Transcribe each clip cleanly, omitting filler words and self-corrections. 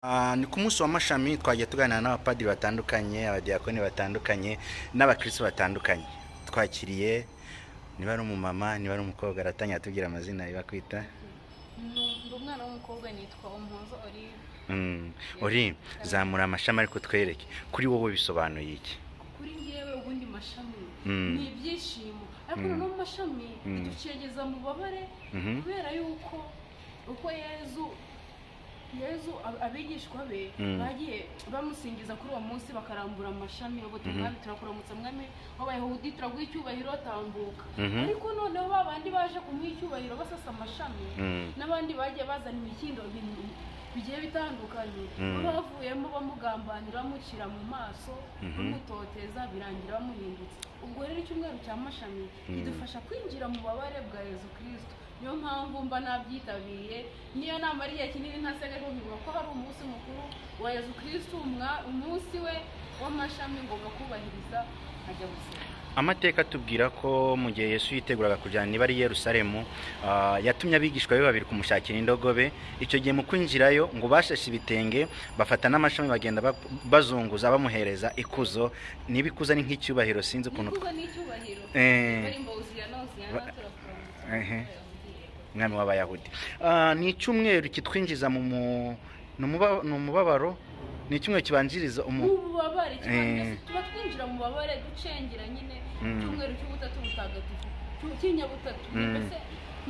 Ni ku munsi w'amashami twagiye tuganira n'abapadiri batandukanye, abadiyakoni batandukanye n'abakristo batandukanye. Twakiriye niba ari umumama, niba ari umukobwa, aratangira atubwira amazina bakwita. Ndi umwana w'umukobwa, nitwa Umuhoza Olive. Ori, zamura amashami ariko twereke. Kuri wowe bisobanuye iki? Kuri njyewe ubundi mashami ni ibyishimo, ariko noneho mu mashami biducengeza mu bubabare, kubera yuko uko Yezu abigishwa be bagiye bamusingiza kuri uwo munsi, bakarambura amashami bavuga: "Mwami, turakuramutsa, mwami w'Abayahudi, turaguha icyubahiro, tambuka." Ariko noneho ba bandi baje kumuha icyubahiro basasa amashami, n'abandi bagiye bazana imikindo, ibintu bigiye bitandukanye, bavuyemo bamugambanira, bamucira mu maso, bamutoteza, birangira bamuhindutse. Ubwo rero icyumweru cya mashami kidufasha kwinjira mu bubabare bwa Yezu Kristo. Niyo mpamvu mba nabyitabiriye, niyo namara igihe kinini ntasega, ariko nkibuka ko hari umunsi mukuru wa Yezu Kristo, umunsi we w'amashami ngomba kubahiriza, nkajya gusenga. Amateka atubwira ko mu gihe Yesu yiteguraga kujyana niba ari i Yerusalemu, yatumye abigishwa be babiri kumushakira indogobe. Icyo gihe mu kwinjirayo ngo bashashe ibitenge, bafata n'amashami, bagenda bazunguza bamuhereza ikuzo. Niba ikuzo ni nk'icyubahiro, sinzi ukuntu. Ikuzo n'icyubahiro. Barimba "Hoziyana, Hoziyana, turakuramutsa." Mwami w'Abayahudi. Ni icyumweru kitwinjiza mu ni umubabaro, ni icyumweru kibanjiriza umu Ububabare, tuba twinjira mu bubabare, ducengera nyine icyumweru cy'ubutatu butagatifu, cy'inyabutatu. Mbese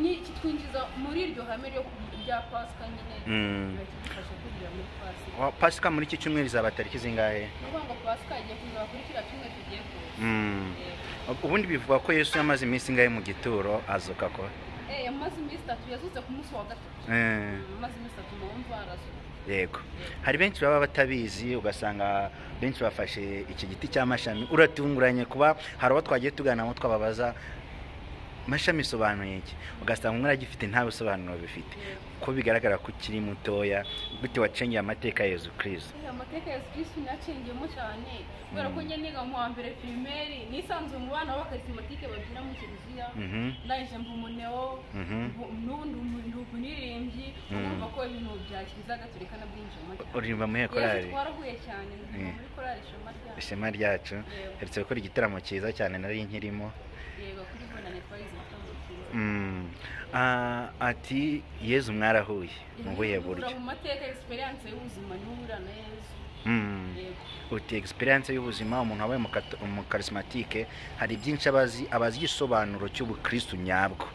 ni kitwinjiza muri iryo hame rya Pasika nyine, kiba kidufasha kwinjira muri Pasika. Pasika muri iki cyumweru izaba tariki zingahe? Ni ukuvuga ngo Pasika igiye kuzaba kuri kiriya cyumweru tugiye kuza. Yego. Ubundi bivugwa ko Yesu yamaze iminsi ingahe mu gituro, azuka ko? Yamaze iminsi 3, yazutse ku munsi wa gatatu. Yamaze iminsi 3 mu mva, arazuka. Yego, hari benshi baba batabizi, ugasanga benshi bafashe iki giti cy'amashami. Uratunguranye kuba hari abo twagiye tuganamo, twababaza mashami isobanuye iki, ugasanga umwe aragifite nta bisobanuro bifite. Ko bigaragara ko ukiri mutoya, gute wacengeye amateka ya Yezu Kristo? Amateka ya Yesu Kristo nacengeyemo cyane kubera ko njye niga mu wa mbere primaire nisanzuye mu bana b'abakarismatike babyina mu kiliziya. Ndangije mba umuneo, n'ubu ndi umuririmbyi. Urumva ko ibintu bya Kiliziya Gatolika nabyinjiyemo cyane. Uririmba muri Yesu korali? Twarahuye cyane, ndi muri korali Ishema Ryacu. Ishema Ryacu. Yego. Herutse gukora igitaramo cyiza cyane, nari nkirimo. Yego, kuri Bonane twagize igitaramo cyiza. Ati Yezu mwarahuye mu buhe buryo? Mu mateka, experience y'ubuzima, niho uhurira na Yezu. Yego. Uti experience y'ubuzima, umuntu wabaye umukarismatike hari byinshi abazi, abazi igisobanuro cy'ubukristu nyabwo.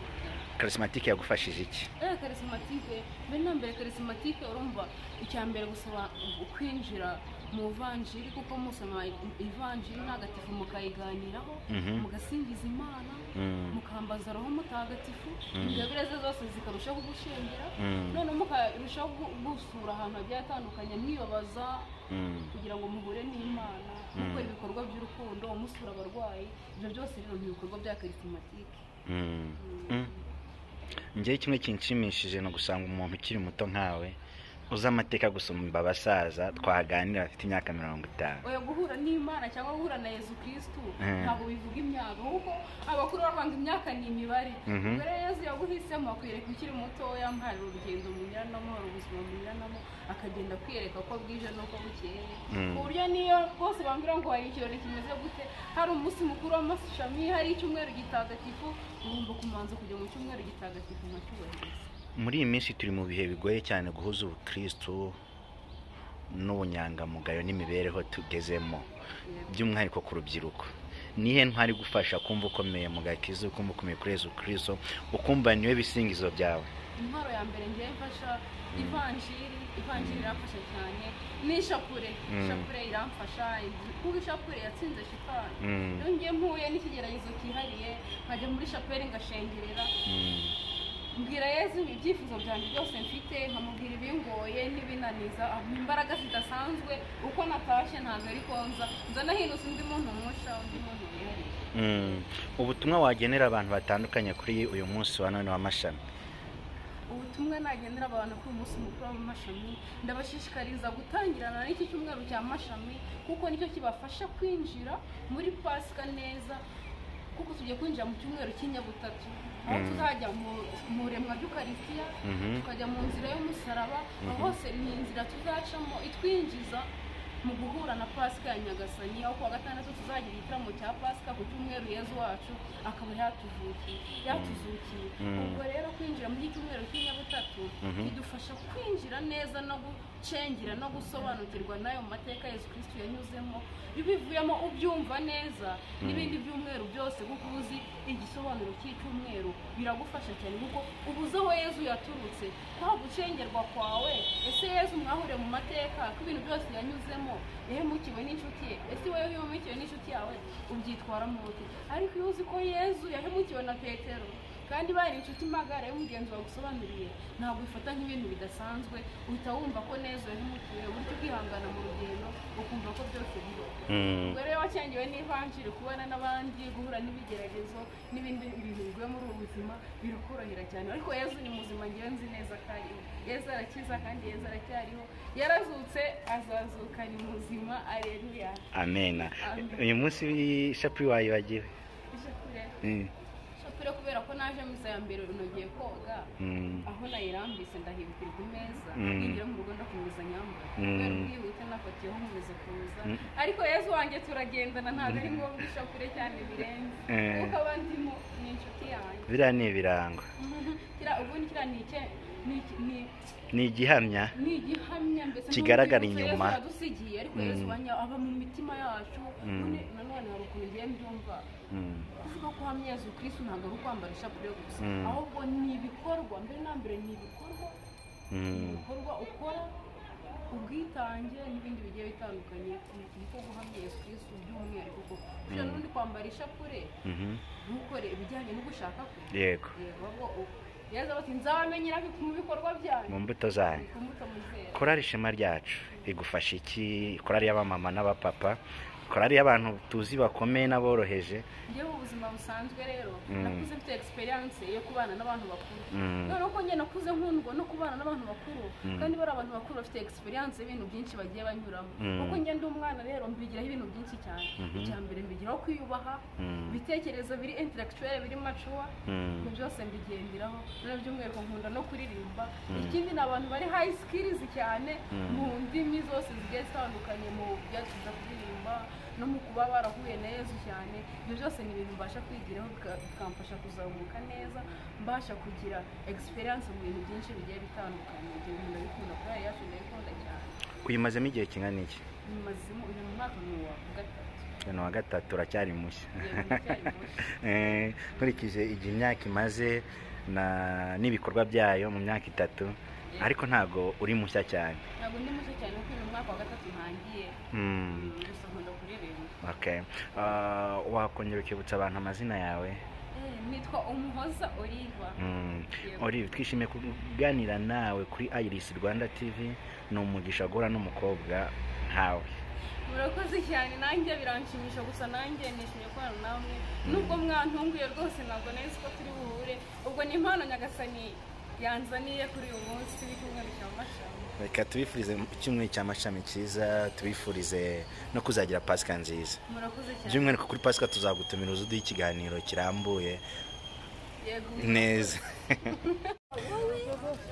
Karismatike yagufashije iki? Karismatike, mbere na mbere karismatike, urumva icya mbere gusaba kwinjira mu vanjiri, kuko musoma ivanjiri ntagatifu, mukayiganiraho, mugasingiza Imana, mukambaza Roho Mutagatifu, ingabire ze zose zikarushaho kugushengera, noneho mukarushaho gusura ahantu hagiye hatandukanye, mwibabaza kugira ngo muhure n'Imana, mukora ibikorwa by'urukundo, musura abarwayi. Ibyo byose rero ni ibikorwa bya karismatike. Njyewe kimwe kinshimishije ni ugusanga umuntu ukiri muto nkawe uzi amateka gusumba abasaza twaganira bafite imyaka 50. Oya, guhura n'Imana cyangwa guhura na Yezu Kristu ntabwo bivuga imyaka, kuko abakuru bavuga ngo imyaka ni imibare. Ubwo rero Yezu yaguhisemo akwereka ukiri mutoya, hari urugendo munyuranamo, hari ubuzima munyuranamo, akagenda akwereka ko bwije n'uko bukeye, ku buryo niyo bose bambwira ngo hari ikirori kimeze gute, hari umunsi mukuru w'amashami, hari icyumweru gitagatifu, ugomba kumanza kujya mu cyumweru gitagatifu nkacyubahiriza. Muri iyi minsi turi mu bihe bigoye cyane guhuza ubukristu n'ubunyangamugayo n'imibereho tugezemo, by'umwihariko ku rubyiruko. Nihe ntwari gufasha kumva ukomeye mu gakiza, ukumva ukomeye kuri Yezu Kristo, ukumva niwe bisingizo byawe? Intwaro ya mbere ngiye mfasha ivanjiri. Ivanjiri iramfasha cyane, n'ishapure. Ishapure iramfasha kuko ishapure yatsinze shitani. Iyo ngiye mpuye n'ikigeragezo cyihariye, nkajya muri shapeli ngashengerera, mbwira Yezu ibyifuzo byanjye byose mfite, nkamubwira ibingoye n'ibinaniza, ampa imbaraga zidasanzwe. Uko natashye ntabwo ari konza nza nahindutse undi muntu musha, undi muntu wihariye. Ubutumwa wagenera abantu batandukanye kuri uyu munsi wa none w'amashami? Ubutumwa nagenera abantu kuri uyu munsi mukuru w'amashami, ndabashishikariza gutangirana n'iki cyumweru cya mashami, kuko nicyo kibafasha kwinjira muri Pasika neza. Kuko tugiye kwinjira mu cyumweru cy'inyabutatu, aho tuzajya mu remwa ry'Ukaristiya, tukajya mu nzira y'umusaraba, aho hose ni inzira tuzacamo itwinjiza mu guhura na Pasika ya Nyagasani. Aho kuwa gatandatu tuzagira igitaramo cya Pasika, ku cyumweru Yezu wacu akaba yatuzukiye. Ubwo rero kwinjira muri cyumweru cy'inyabutatu bidufasha kwinjira neza no gucengera no gusobanukirwa n'ayo mateka Yezu Kristu yanyuzemo. Iyo ubivuyemo ubyumva neza n'ibindi byumweru byose, kuko uzi igisobanuro cy'icyumweru, biragufasha cyane, kuko ubuze aho Yezu yaturutse, kwa gucengerwa kwawe. Ese Yezu mwahuriye mu mateka ko ibintu byose yanyuzemo, yahemukiwe n'inshuti ye, ese wowe iyo uhemukiwe n'inshuti yawe ubyitwaramo ute? Ariko iyo uzi ko Yezu yahemukiwe na Petero kandi bari inshuti magara y'umugenzi wagusobanuriye, ntabwo bifata nk'ibintu bidasanzwe, uhita wumva ko neza yahemukiwe, uburyo ubwihangana mu rugendo ukumva ko byose biba. Ubwo rero wacengewe n'ivanjiri, kubana n'abandi, guhura n'ibigeragezo n'ibindi bintu bigoye muri ubu buzima birakorohera cyane. Ariko Yezu ni muzima, ngewe nzi neza ko ariho. Yezu arakiza kandi Yezu aracyariho, yarazutse, azazuka, ni muzima. Aleluya, amena. Uyu munsi ishapure wayibagiwe? Ishapure kubera ko naje misa ya mbere unogeye koga, aho nayirambise ndahibukira ku meza, ninjira mu rugo ndakomeza nyambara, kubera ubwihute nafatiyeho nkomeza kuza. Ariko Yezu wanjye turagendana, ntabwo ari ngombwa ishapure cyane birenze, kuko abandimo ni inshuti yanjye. Biriya ni ibirango. Ubundi kiriya ni igihamya, ni igihamya mbese kigaragara inyuma yadusigiye. Ariko Yezu wanjye aba mu mitima yacu. Nanone hari ukuntu ngiye mbyumva, kuvuga ko uhamya Yezu Kristu ntabwo ari ukwambara ishapure gusa, ahubwo ni ibikorwa. Mbere na mbere ni ibikorwa, ibikorwa ukora, ubwitange n'ibindi bigiye bitandukanye, niko guhamya Yezu Kristu by'umwihariko. Kuko ushobora n'ubundi kwambara ishapure ntukore ibijyanye no gushaka kwe. Yego, Yezu ati nzabamenyera mu bikorwa byanyu, mu mbuto zanyu. Korali Ishema Ryacu igufasha iki? Korali y'abamama n'abapapa, korali y'abantu tuzi bakomeye n'aboroheje. Njyewe mu buzima busanzwe rero nakuze mfite experience yo kubana n'abantu bakuru. Noneho ko njye nakuze nkundwa no kubana n'abantu bakuru, kandi bari abantu bakuru bafite experience y'ibintu byinshi bagiye banyuramo. Kuko njye ndi umwana rero mbigiraho ibintu byinshi cyane. Icya mbere mbigiraho kwiyubaha, ibitekerezo biri intellectuel, biri mature, ibyo byose mbigenderaho. Noneho by'umwihariko nkunda no kuririmba. Ikindi ni abantu bari high skills cyane mu ndimi zose zigiye zitandukanye, mu byatuza kuririmba no mu kuba barahuye na Yezu cyane. Ibyo byose ni ibintu mbasha kwigiraho bikamfasha kuzamuka neza, mbasha kugira experience mu bintu byinshi bigiye bitandukanye. Ibyo bintu ndabikunda, korali yacu ndayikunda cyane. Uyimazemo igihe kingana iki? Nyimazemo uyu mwaka ni uwa gatatu. Ni uwa gatatu, uracyari mushya. Nkurikije igihe imyaka imaze n'ibikorwa byayo mu myaka itatu, ariko ntabwo uri mushya cyane. Ntabwo ndi mushya cyane kuko uyu mwaka wa gatatu ntangiye. Gusa nkunda kuririmba. Okay. Wakongera ukibutsa abantu amazina yawe? Nitwa Umuhoza Oliva. Olive, twishimiye kuganira nawe kuri Iris Rwanda TV. Ni umugisha guhura n'umukobwa nkawe. Murakoze cyane, nanjye biranshimisha, gusa nanjye nishimiye kubana namwe. Nubwo mwantunguye rwose ntabwo nari ko turi buhure. Ubwo ni impano Nyagasani yanzaniye kuri uyu munsi w'icyumweru cya mashami. Reka tubifurize icyumweru cya mashami cyiza, tubifurize no kuzagira Pasika nziza. Murakoze cyane. By'umwihariko kuri Pasika tuzagutumira uze uduhe ikiganiro kirambuye neza.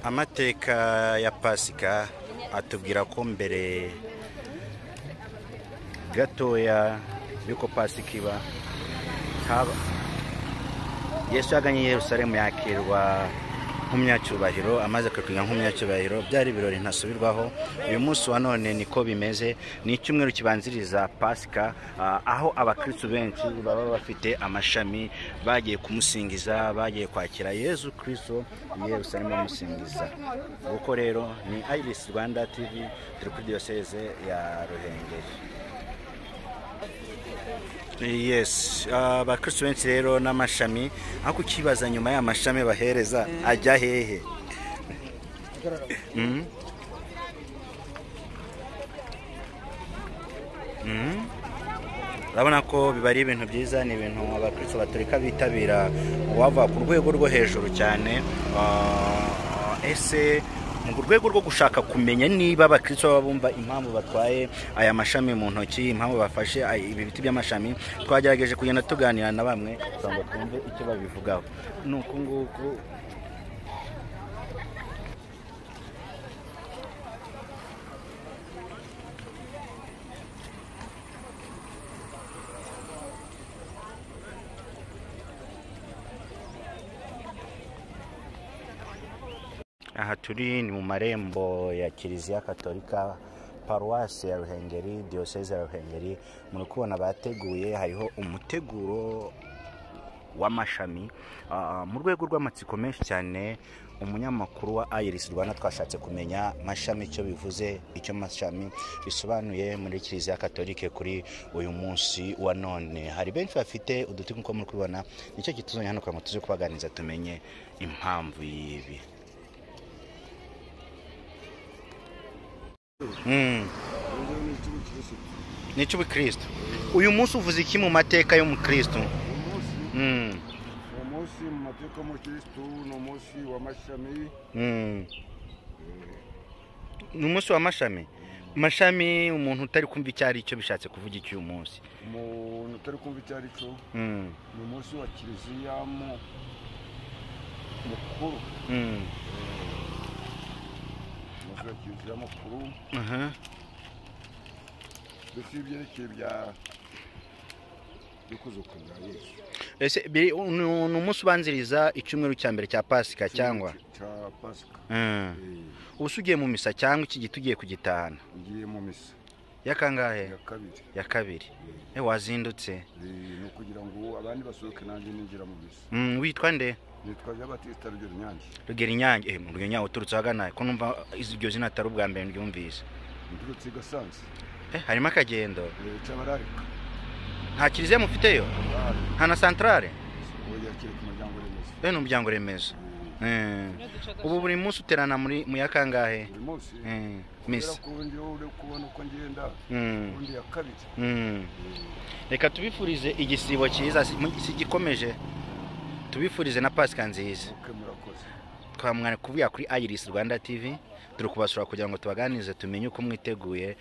Amateka ya Pasika atubwira ko mbere gatoya yuko Pasika iba, Yesu yaganye i Yerusalemu yakirwa nk'umunyacyubahiro. Amaze kwikwiga nk'umunyacyubahiro, byari ibirori ntasubirwaho. Uyu munsi wa none niko bimeze, ni icyumweru kibanziriza Pasika, aho abakristu benshi baba bafite amashami bagiye kumusingiza, bagiye kwakira Yezu Kristo i Yerusalemu bamusingiza. Uko rero ni Iris Rwanda TV, turi kuri diyoseze ya Ruhengeri. Yes, abakristu benshi rero n'amashami, aho kukibaza nyuma y'amashami bahereza ajya hehe? Urabona ko biba ari ibintu byiza, ni ibintu abakristu baturika bitabira, wava ku rwego rwo hejuru cyane. Ese Mu rwego rwo gushaka kumenya niba abakristo baba bumva impamvu batwaye aya mashami mu ntoki, impamvu bafashe ibi biti by'amashami, twagerageje kugenda tuganira na bamwe kugira ngo twumve icyo babivugaho. Ni uku nguku. Aha turi ni mu marembo ya Kiliziya Katolika, Paruwasi ya Ruhengeri, Diyoseze ya Ruhengeri. Muri kubona bateguye, hariho umuteguro w'amashami. Mu rwego rw'amatsiko menshi cyane, umunyamakuru wa Iris Rwanda twashatse kumenya mashami icyo bivuze, icyo mashami bisobanuye muri Kiliziya Katolike kuri uyu munsi wa none. Hari benshi bafite uduti nk'uko muri kubibona, nicyo kituzanye hano kugira ngo tuze kubaganiriza tumenye impamvu y'ibi. Ni icy'ubukristo. Uyu munsi uvuze iki mu mateka y'umukristo? Uwo munsi mu mateka y'umukristo ni umunsi w'amashami. Ni umunsi w'amashami. Mashami umuntu utari kumva icyo ari cyo bishatse kuvuga iki uyu munsi? Umuntu utari kumva icyo ari cyo, ni umunsi wa Kiliziya mukuru. Umunsi wa Kiliziya mukuru. Mbese ibyerekeye byo kuzuka bwa Yesu. Ese ni umunsi ubanziriza icyumweru cya mbere cya Pasika cyangwa? Cya Pasika. Ubu se ugiye mu misa cyangwa iki giti ugiye kugitahana? Ngiye mu misa. Ya kangahe? Ya kabiri. Ya kabiri. Wazindutse? Ni ukugira ngo abandi basohoke nanjye ninjira mu misa. Witwa nde? Nitwa Jean Baptiste Rugero Nyange. Rugero Nyange, Rugero Nyange uturutse ahagana ko numva iryo zina atari ubwa mbere ndyumvise. Nturutse i Gasanze. Harimo akagendo. Cyabararika. Nta kiliziya mufiteyo? Nta na santarare? Oya, kereka umuryango remezo. Ni umuryango remezo. Ubu buri munsi uterana muri mu ya kangahe? Buri munsi. Misa. Kubera kubona uko ngenda. Ubundi ya kabiri. Reka tubifurize igisibo cyiza gikomeje. Tubifurize na Pasika nziza. Twamwana kuvuga kuri Iris Rwanda TV, turi kubasura kugira ngo tubaganirize tumenye uko mwiteguye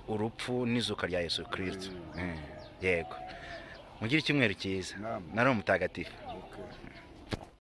urupfu n'izuka rya Yesu Kristo. Yego. Mugire icyumweru cyiza. Nari umutagatifu.